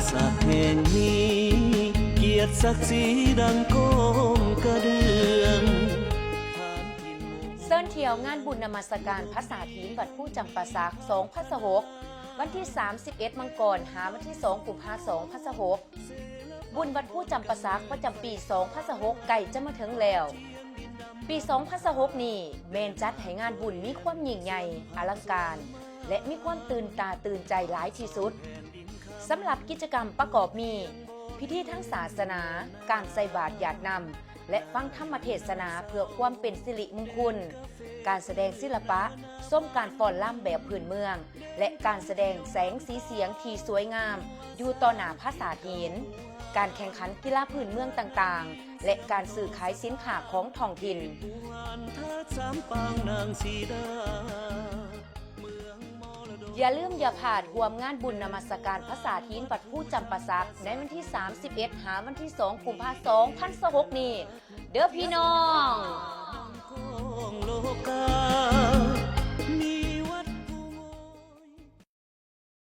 ສັກແຫ່ງນີ້ ກຽດສັກສີດັ່ງກອງກະເດືອງ. ເຊີນທ່ຽວງານບຸນນະມັດສະການພະສາຖີນວັດພູຈຳປາສັກ ສອງພັນຊາວຫົກ ວັນທີສາມສິບເອັດ ມັງກອນ ຫາວັນທີສອງ ກຸມພາ ສອງພັນຊາວຫົກ. ບຸນວັດພູຈຳປາສັກປະຈຳປີ ສອງພັນຊາວຫົກ ໃກ້ຈະມາເຖິງແລ້ວ. ປີ ສອງພັນຊາວຫົກ ນີ້ແມ່ນຈັດໃຫ້ງານບຸນມີຄວາມຍິ່ງໃຫຍ່, ອະລັງການ ແລະ ມີຄວາມຕື່ນຕາຕື່ນໃຈຫຼາຍທີ່ສຸດ. ສຳລັບກິດຈະກຳປະກອບມີ ພິທີທາງສາສະໜາ, ການໃສ່ບາດຢາດນ້ຳ ແລະ ຟັງທຳມະເທດສະໜາເພື່ອຄວາມເປັນສິລິມຸງຄຸນ, ການສະແດງສິລະປະ, ຊົມການຟ້ອນລຳແບບພື້ນເມືອງ ແລະ ການສະແດງແສງສີສຽງທີ່ສວຍງາມຢູ່ຕໍ່ໜ້າຜາສາດຫີນ, ການແຂ່ງຂັນກິລາພື້ນເມືອງຕ່າງໆ ແລະ ການຊື້ຂາຍສິນຄ້າຂອງທ້ອງຖິ່ນ. ຢ່າລືມຢ່າພາດຮ່ວມງານບຸນນະມັດສະການຜາສາດຫີນວັດພູຈຳປາສັກ ໃນວັນທີສາມສິບເອັດ ຫາວັນທີສອງ ກຸມພາ ສອງພັນຊາວຫົກ ນີ້ເດີພີ່ນ້ອງ.